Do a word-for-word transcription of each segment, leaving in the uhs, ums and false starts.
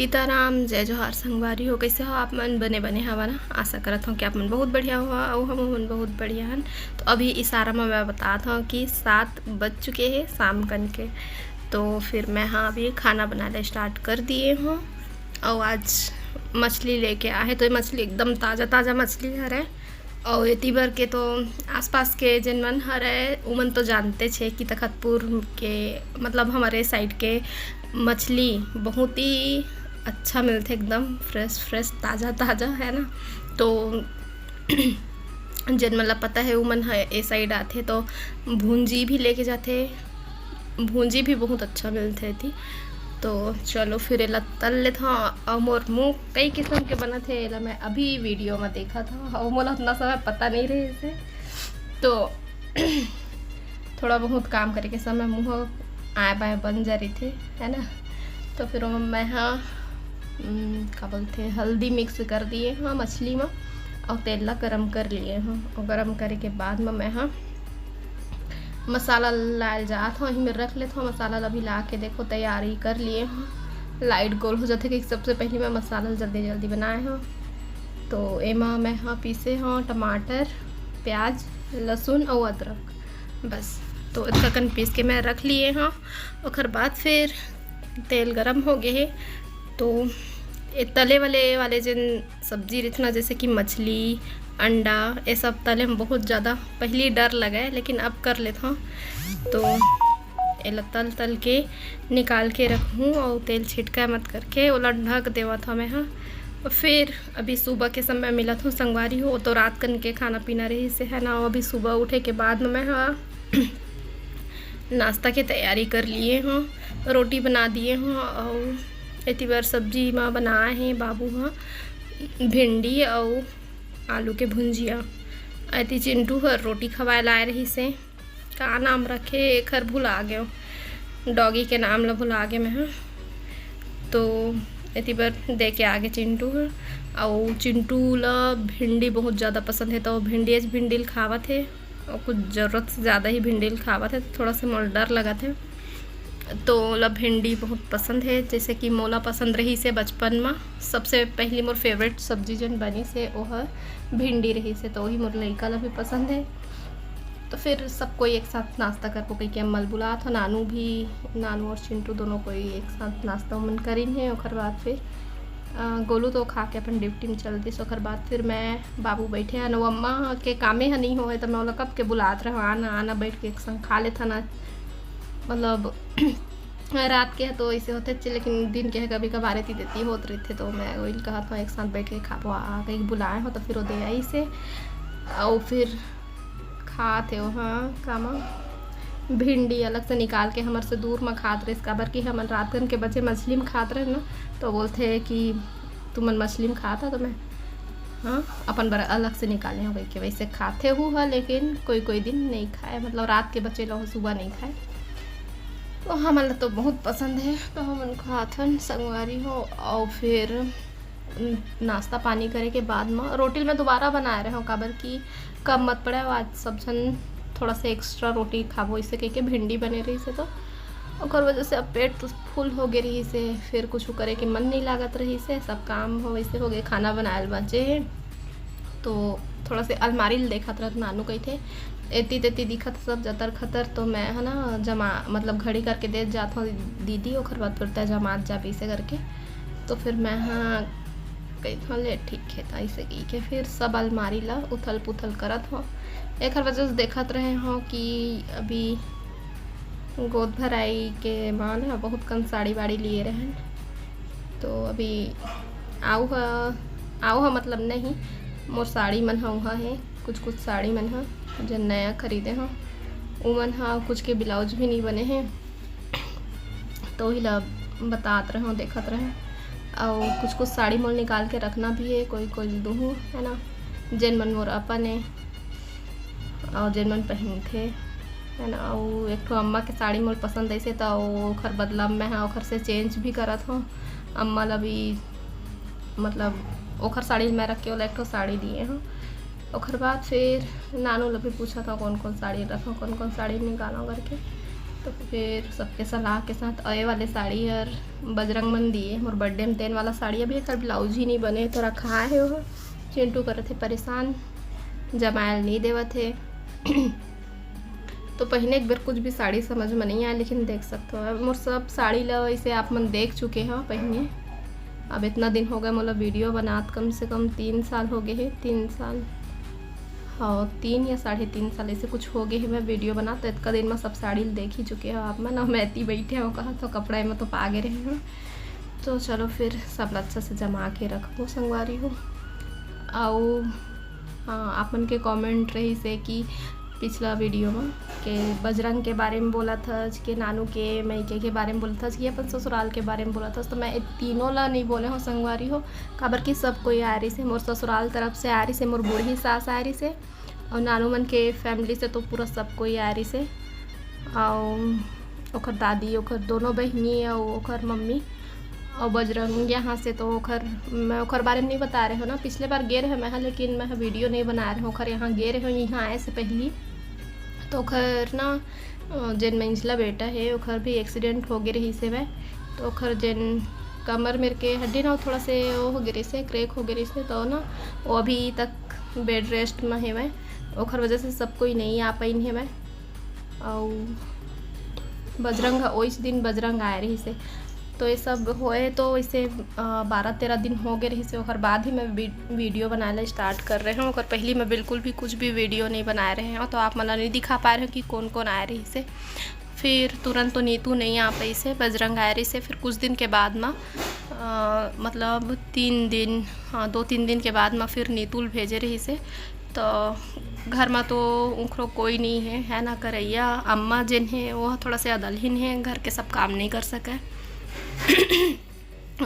सीताराम, जय जोहार संगवारी हो। कइसे हो आप मन? बने बने हवा ना? आशा करत हव कि आप मन बहुत बढ़िया हो अउ हम मन बहुत बढ़िया हन। तो अभी इशारा में मैं बतात हव कि सात बज चुके हे शाम कन के। तो फिर मैं, हाँ, अभी खाना बनाना start कर दिए हव। अउ आज मछली लेके आए हे, तो ये मछली एकदम ताज़ा ताज़ा मछली हरे। अउ एती बर के तो आसपास के जेन मन हरे, उमन तो जानते छे कि तखतपुर के, मतलब, हमर side के मछली बहुत ही अच्छा मिलथे, एकदम fresh fresh, ताज़ा ताज़ा, है ना। तो जेन मन ला पता हे, उमन ह ए side आथे तो भूंजी भी लेके जाथे। भूंजी भी बहुत अच्छा मिलथे एती। तो चलो फिर एला तल लेथव। अउ मोर मुंह कई किस्म के बनत हे, एला मैं अभी video में देखत हव, अउ मोला उतना समय पता नहीं रहिसे। तो थोड़ा बहुत काम करे के समय मुंह आए बाए बन जा रहिथे, है ना। तो फिर ओमा मैं हा, उम, का बोलथे, हल्दी mix कर दिए हव मछली में, अउ तेल ला गरम कर लिए हव। अउ गरम करे के बाद में मैं हा मसाला लाए ल जात हव, इही में रख लेत हव। मसाला ला भी ला के देखो, तैयारी कर लिए हव। Light गोल हो जाथे कि सबसे पहली मैं मसाला ला जल्दी जल्दी बनाए हव। तो एमा मैं हा पीसे हव टमाटर, प्याज, लहसुन अउ अदरक, बस। तो इतना कन पीस के मैं रख लिए हव। ओकर बाद फिर तेल गरम हो गए हे, तो ये तले वाले वाले जेन सब्जी रहिथे ना, जैसे कि मछली, अंडा, ये सब तले में बहुत ज़्यादा पहली डर लगे, लेकिन अब कर लेत हव। तो एला तल तल के निकाल के रखहूँ अउ तेल छिटका मत करके ओला ढक देवत हव मैं हा। फिर अभी सुबह के समय मिलत हव संगवारी हो, तो रात कन के खाना पीना रहिसे, है ना। अभी सुबह उठे के बाद में मैं हा नाश्ता के तैयारी कर लिए हव, रोटी बना दिए हव अउ एती बर सब्जी मा बनाए हे बाबू ह भिंडी अउ आलू के भुंजिया। एती चिंटू हर रोटी खवाए लाए रहिसे, का नाम रखे एखर भुला गेव, doggy के नाम ला भुला गे मैं ह। तो एती बर दे के आगे चिंटू ह। अउ चिंटू ला भिंडी बहुत ज़्यादा पसंद हे, तो भिंडी, आज भिंडी ल खावत हे। अउ कुछ ज़रूरत से ज़्यादा ही भिंडी ल खावत हे, तो थोड़ा से मोला डर लगत हे। तो ओला भिंडी बहुत पसंद हे, जैसे कि मोला पसंद रहिसे बचपन में, सबसे पहली मोर favourite सब्जी जेन बनिसे ओह भिंडी रहिसे, तो वही मोर लइका ला भी पसंद हे। तो फिर सब कोई एक साथ नाश्ता करबो कहिके अम्मा ल बुलात हव। नानू भी, नानू और चिंटू दोनों कोई एक साथ नाश्ता उमन करिन हे। ओकर बाद फिर अ, गोलू तो खा के अपन duty में चल दिस। ओकर बाद फिर मैं, बाबू बैठे हन, अउ अम्मा के कामे ह नहीं होए, त मैं ओला कब के बुलात रहूँ, "आना, आना, बैठ के एक संग खा लेथन ना।" मतलब, रात के ह तो ऐसे होथे, लेकिन दिन के ह कभी कभार एती तेती होत रहिथे, तो मैं वही कहत हूँ, "एक साथ बैठ के खाबो, आ, कहीं बुलाए हो," तो फिर वो दे आइसे। अउ फिर खात हे ओहा, कामा भिंडी अलग से निकाल के हमर से दूर म खात रहिस, काबर कि हमन रात कन के बचे मछली म खात रहे ना, तो बोलथे कि तुमन मछली म खात ह, तो मैं, हाँ, अपन बर अलग से निकाले हूँ कहिके। वैसे खाथे हू ह, लेकिन कोई कोई दिन नहीं खाए, मतलब रात के बचे ला सुबह नहीं खाए। तो हमन ला तो बहुत पसंद हे, तो हमन खाथन संगवारी हो। अउ फिर नाश्ता पानी करे के बाद म रोटी ल मैं दोबारा बनाए रहे हूँ, काबर कि कम मत पड़े, आज सब झन थोड़ा सा extra रोटी खाबो, इसे कहिके भिंडी बने रहिसे, तो ओकर वजह से अब पेट तो full हो गे रहिसे, फिर कुछ करे के मन नहीं लागत रहिसे, सब काम हो वैसे हो गए, खाना बनाए ल बचे हे, तो थोड़ा से अलमारी ल देखत रहत नानू कहिथे, एती तेती दिखत सब जतर खतर, तो मैं ह ना जमा, मतलब घड़ी करके देत जात हूँ दीदी, ओकर बाद फिर तय जमात जाबे इसे करके। तो फिर मैं ह कहित हूँ, "ले ठीक हे," त ऐसे कहिके फिर सब अलमारी ला उथल पुथल करत हूँ। एकर वजह से देखत रहे हूँ कि अभी गोद भराई के मान ह बहुत कन साड़ी वाड़ी लिए रहन, तो अभी आऊ ह, आऊ ह मतलब नहीं, मोर साड़ी मन ह उहाँ हे, कुछ कुछ साड़ी मन ह जेन नया खरीदे हूँ, उमन ह कुछ के blouse भी नहीं बने हे, तो वही ला बतात रहे हूँ, देखत रहे। अउ कुछ कुछ साड़ी मोल निकाल के रखना भी है, कोई कोई दूहूँ, है ना, जेन मन मोर अपन है अउ जेन मन पहनथे, है ना। अउ एक ठो अम्मा के साड़ी मोल पसंद ऐसे, तो ओखर बदला में मैं ह ओखर से change भी करत हूँ। अम्मा ला भी, मतलब, ओखर साड़ी मैं रख के ओला एक ठो साड़ी दिए हूँ। ओखर बाद फिर नानू ला भी पूछत हूँ, कौन कौन साड़ी रखो, कौन कौन साड़ी निकालो करके। तो फिर सबके सलाह के साथ ए वाले साड़ी हर बजरंग मन दिए मोर बर्थडे में, तेन वाला साड़ी अभी एकर ब्लाउज ही नहीं बने, तो रखा है वो। चिंटू करत हे परेशान, जमायल नहीं देवत हे। तो पहिने एक बार कुछ भी साड़ी समझ में नहीं आया, लेकिन देख सकते हो मोर सब साड़ी ला वैसे आप मन देख चुके हो पहिने। अब इतना दिन हो गए मोला वीडियो बनात, कम से कम तीन साल हो गए हे, तीन साल, हाँ, तीन या साढ़े तीन साल ऐसे कुछ हो गए हे मैं वीडियो बनात। तो इतना दिन में सब साड़ी देख ही चुके हो आप मन। अब मैं इतनी बैठे हो कहा तो कपड़ा में तो पा गए रहे हो। तो चलो फिर सब ला अच्छा से जमा के रखबो संगवारी हो। अउ हाँ, आप मन के कमेंट रहिस हे कि पिछला वीडियो में के बजरंग के बारे में बोलत हस, के नानू के मइके के बारे में बोलत हस, कि अपन ससुराल के बारे में बोलत हस, तो मैं ए तीनों ला नहीं बोले हो संगवारी हो, काबर कि सब कोई आए रहिस हे, मोर ससुराल तरफ से आए रहिस हे, मोर बूढ़ी सास आए रहिस हे, अउ नानू मन के फैमिली से तो पूरा सब कोई आए रहिस हे, अउ ओकर दादी, ओकर दोनों बहिनी अउ ओकर मम्मी। अउ बजरंग यहाँ से तो ओकर, मैं ओकर बारे में नहीं बता रहे हो ना, पिछले बार गे रहे मैं ह, लेकिन मैं ह वीडियो नहीं बना रहे हो। ओकर यहाँ गे रहे हो, यहाँ आए से पहली तो ओकर ना, अ, जेन मंझला बेटा है ओकर भी एक्सीडेंट हो गए रहिस हे, तो ओकर जेन कमर मेर के हड्डी ना थोड़ा से वो हो गए रहिस हे, क्रैक हो गए रहिस हे, तो ना वो अभी तक बेड रेस्ट में हेवय। ओकर वजह से सब कोई नहीं आ पाइन हेवय। अउ बजरंग ह, ओइच दिन बजरंग आए रहिस हे। तो ये सब होए तो इसे, अ, बारह तेरह दिन हो गए रहिस हे, ओकर बाद ही मैं वी-, वीडियो बनाए ला स्टार्ट कर रहे हूँ। ओकर पहली मैं बिल्कुल भी कुछ भी वीडियो नहीं बनाए रहे हूँ, तो आप मन ला नहीं दिखा पाए रहे हूँ कि कौन कौन आए रहिस हे। फिर तुरंत तो नीतू नहीं आ पाइस हे, बजरंग आए रहिस हे। फिर कुछ दिन के बाद में, अ, मतलब तीन दिन, हाँ, दो तीन दिन के बाद में फिर नीतू ल भेजे रहिस हे। तो घर में तो उखरो कोई नहीं है, है ना, करैया अम्मा जेन है वो थोड़ा से अदलहीन है, घर के सब काम नहीं कर सके।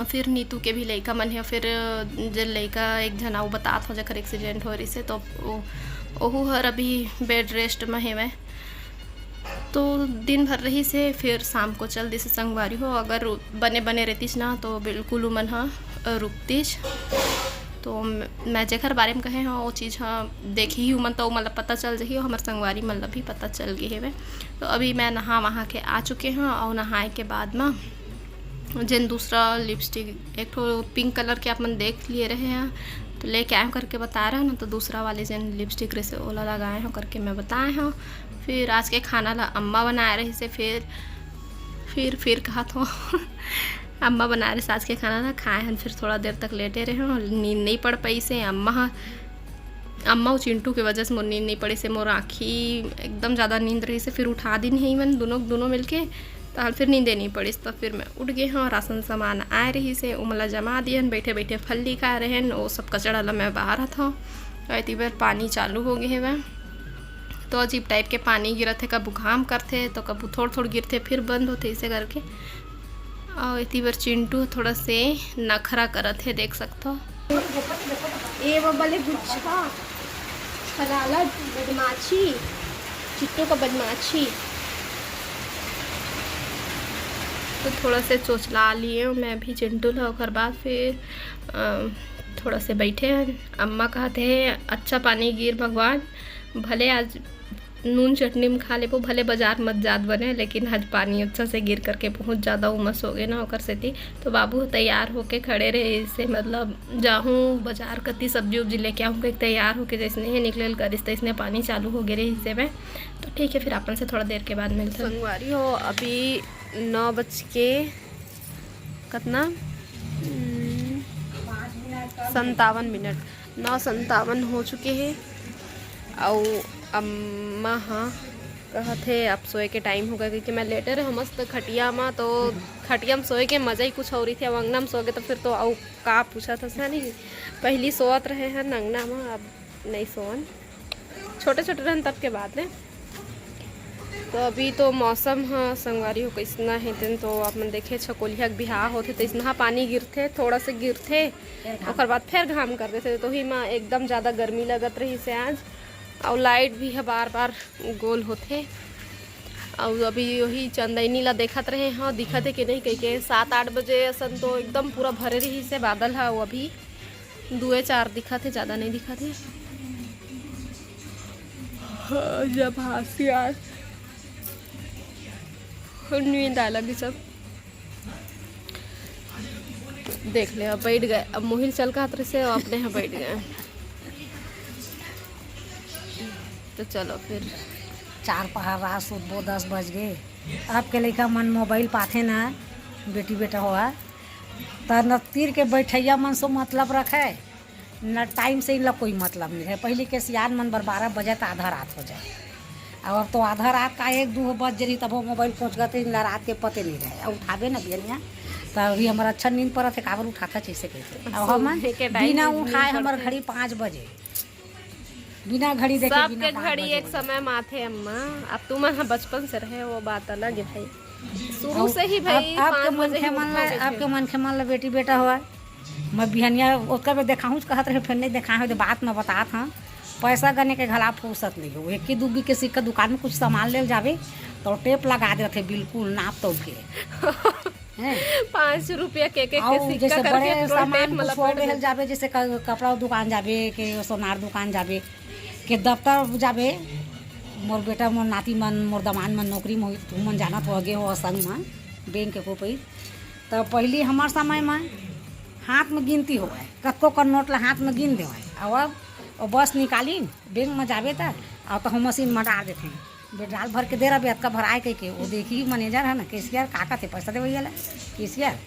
फिर नीतू के भी लइका मन हे, फिर जे लइका एक झन अउ बतात हो जेकर एक्सीडेंट हो रहिस हे, तो ओ-, ओहू हर अभी बेड रेस्ट में हेवय। तो दिन भर रहिस हे, फिर शाम को चल दिस हे संगवारी हो। अगर बने बने रहतिस ना तो बिल्कुल उमन ह, अ, रुकतिस। तो म-, मैं जेकर बारे में कहे हूँ वो चीज़ ह देखी ही उमन, तो उमन ला पता चल जाही, हमर संगवारी मन ला भी पता चल गए हेवय। तो अभी मैं नहा वहा के आ चुके हूँ, और नहाए के बाद में जेन दूसरा लिपस्टिक, एक ठो पिंक कलर के आप मन देख लिए रहे हैं, तो लेके आए करके बता रहे हैं ना, तो दूसरा वाले जेन लिपस्टिक रहिस हे ओला लगाए हो करके मैं बताए हूँ। फिर आज के खाना ला अम्मा बनाए रहिस हे, फिर फिर फिर कहत हो अम्मा बनाए रहिस हे आज के खाना ला, खाए हन, फिर थोड़ा देर तक लेटे रहे हो, नींद नहीं पड़ पाइस हे अम्मा ह। अम्मा अउ चिंटू के वजह से मोर नींद नहीं पड़िस हे, मोर आँखी एकदम ज़्यादा नींद रहिस हे, फिर उठा दिन हे मन दोनों, दोनों मिलके, तो फिर नींदे नहीं पड़िस। तो फिर मैं उठ गए हूँ, राशन सामान आए रहिस हे, ओमन ला जमा दिए हन, बैठे बैठे फल्ली खाए रहे हन, वो सब कचड़ा ला मैं बहारत हूँ। अउ एती बर पानी चालू हो गए हेवय, तो अजीब टाइप के पानी गिरत हे, कभू घाम करथे तो कभू थोड़ थोड़ गिरथे, फिर बंद होथे, इसे करके। अउ एती बर चिंटू थोड़ा से नखरा करत हे, देख सकथो। ए वो बले गुच्छा, हलाला बदमाशी, चिट्टू का बदमाशी। तो थोड़ा से चोचला लिए मैं भी चिंटू ला, ओकर बाद फिर, अ, थोड़ा से बैठे हैं। अम्मा कहत हे, "अच्छा पानी गिर भगवान, भले आज नून चटनी में खा लेबो, भले बाजार मत जात बने, लेकिन आज पानी अच्छा से गिर करके बहुत ज़्यादा उमस हो गए ना, ओकर सेती।" तो बाबू तैयार होके खड़े रहे, इसे मतलब जाहूँ बाजार कती सब्जी उब्जी लेके आहूँ, कहिके तैयार होके जैसने ही निकले ल करिस, तैसने पानी चालू हो गए रहे इसे में। तो ठीक है, फिर अपन से थोड़ा देर के बाद मिलते हैं। संगवारी हो, अभी नौ बज के कतना? हम्म, संतावन मिनट, नौ संतावन हो चुके हे। अउ अम्मा ह कहत हे, "अब सोए के टाइम हो गए," क्योंकि मैं लेटे रहे मस्त खटिया म, तो खटिया म सोए के मजा ही कुछ और ही थे। अब अंगना म सोगे तो फिर तो अउ का पूछत हस, है नहीं? पहली सोवत रहे हन अंगना म, अब नहीं सोवन। छोटे छोटे रहन तब के बात है। तो अभी तो मौसम ह संगवारी हो कैसना हे तेन, तो आप मन देखे छकोलिया के बिहाव होथे तो इसना पानी गिरथे, थोड़ा से गिरथे, ओकर बाद फिर घाम कर देथे, तो ही माँ एकदम ज़्यादा गर्मी लगत रहिस हे आज। और लाइट भी है बार बार गोल होथे। और अभी वही चंदैनी ला देखत रहे, हाँ दिखत है कि नहीं कह के। सात आठ बजे असन तो एकदम पूरा भरे रहिस हे बादल हा, वो अभी दुए चार दिखत है, ज़्यादा नहीं दिखत है। हाँ, जब हाँसी आज नींद आए लगी सब। देख ले, अब बैठ गए। अब मोहिल चल कहत रहिसे, वो अपने यहाँ बैठ गए। तो चलो फिर। चार पहर रात सुतबो, दस बज गए। अब के लइका मन मोबाइल पाथे ना, बेटी बेटा होवा, त न तीर के बैठैया मन से मतलब रखे, न टाइम से इनला कोई मतलब नहीं रहे। पहले के सियान मन बर बारह बजे त आधा रात हो जाए, और अब तो आधा रात का एक दू बज जही, तब वो मोबाइल पहुँच गए, तो इनला रात के पते नहीं रहे। और उठाबे ना बिहनिया, त अभी हमर अच्छा नींद परत हे, काबर उठाथा जैसे कहते। अब हम सोने के टाइम बिना में नींद उठाए हमर पड़थे। घड़ी पाँच बजे, बिना घड़ी देखे, बिना सबके पाँच घड़ी बजे एक उठे। समय में आथे अम्मा। अब तुमन ह बचपन से रहे, वो बात अलग है भाई। शुरू अब से ही भाई, अब, अब के पाँच बजे मनखे ही मन उठना ला, अब चाहिए। के मनखे मन ला बेटी बेटा होवा, मैं बिहनिया ओतका बेर देखाहूँ कहत रहे, फिर नहीं देखाए हो, तो बात मैं बतात हूँ। पैसा गने के घला फुर्सत नहीं हो, एक ही दू के सिक्का दुकान में कुछ सामान लेल जाबे, तो टेप लगा देथे बिल्कुल नाप तोल के। हैं? पाँच रुपया के, के, के अउ सिक्का जैसे करके बड़े पूरा सामान टेप में कुछ हो लपेट गए देथे। जाबे, जैसे क-, कपड़ा दुकान जाबे, के सोनार दुकान जाबे, के दफ्तर जाबे, मोर बेटा, मोर नाती मन, मोर दमान मन नौकरी में होई, तुमन जानत हो, गे हो संग में बैंक के कोपई। त पहली हमर समय में हाथ में गिनती होवय, कतको कर नोट ला हाथ में गिन देवय। अब, अब वो बस निकाली, बैंक में जाबे त, अब तो हम मशीन में डाल देथे। बेटा, डाल भर के दे रहा, अतका भराए कह के, वो देखी मैनेजर है ना, कैशियर, का कहते, पैसा देवैया ला, कैशियर।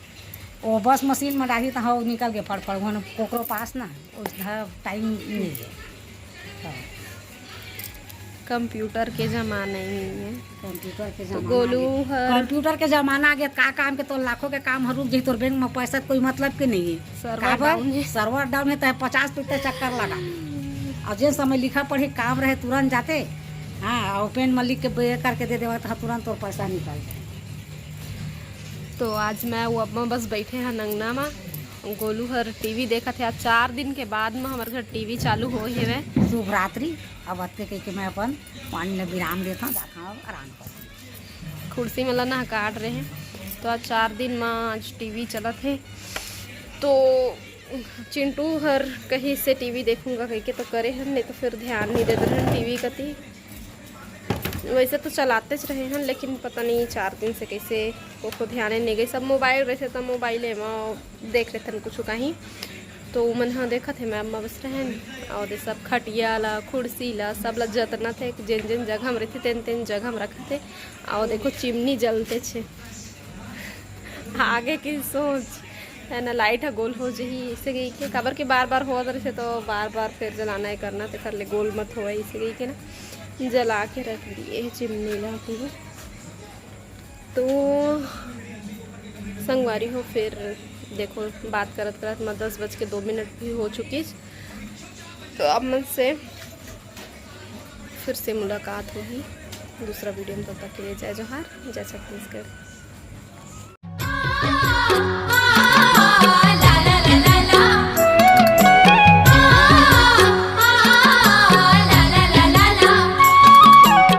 वो बस मशीन में डाली त हाँ, निकल के फड़ फड़, वहाँ कोकरो पास ना, उस टाइम नहीं है। हाँ। कंप्यूटर के जमाना ही नहीं है। कंप्यूटर के तो जमाना गोलू आगे। हर कंप्यूटर के जमाना आगे, का काम के तोर लाखों के काम हर रुक जाही, तोर बैंक में पैसा कोई मतलब के नहीं है। सर्वर काबर? डाउन है। सर्वर डाउन है, तो पचास पे इतना चक्कर लगा। और जिन समय लिखा पढ़ी काम रहे, तुरंत जाते, हाँ, और पेन में लिख के बे करके दे देवा, तो तुरंत तोर पैसा निकल जाए। तो आज मैं वो अब बस बैठे हैं अंगना में, गोलू हर टीवी देखत है। आज चार दिन के बाद में हमारे घर टीवी चालू हो हेवे। शुभ रात्रि। अब अतके कह के मैं अपन पानी ला विराम देता हूँ, जाता हूँ आराम कर। कुर्सी में लना काट रहे हैं, तो आज चार दिन में आज टीवी चलत है। तो चिंटू हर कहीं से टीवी देखूंगा कह के तो करे हन, नहीं तो फिर ध्यान नहीं देते रहन टीवी कती। वैसे तो चलाते च रहे हैं, लेकिन पता नहीं चार दिन से कैसे ओको ध्यान नहीं गई। सब मोबाइल रहे तो मोबाइल में देख लेथन कुछ कहीं, तो उमन ह देखत हे, मैं अम्मा बस रहन। और दे सब खटिया ला, कुर्सी ला, सब ला जतना थे, जेन जेन जगह में रहते, तेन तेन जगह में रखत हे। और देखो, चिमनी जलते छे। आगे की सोच है ना, लाइट ह गोल हो जही, इसे गई के काबर के बार बार होत रहिसे, तो बार बार फिर जलाना है करना, तेकर ले गोल मत होए, इसे गई के ना जला के रख दिए हे चिमनी ला पूरा। तो संगवारी हो, फिर देखो, बात करत करत मैं दस बज के दो मिनट भी हो चुकी, तो अब मन से फिर से मुलाकात होगी दूसरा वीडियो में। तब तक के लिए जय जोहार, जय छत्तीसगढ़।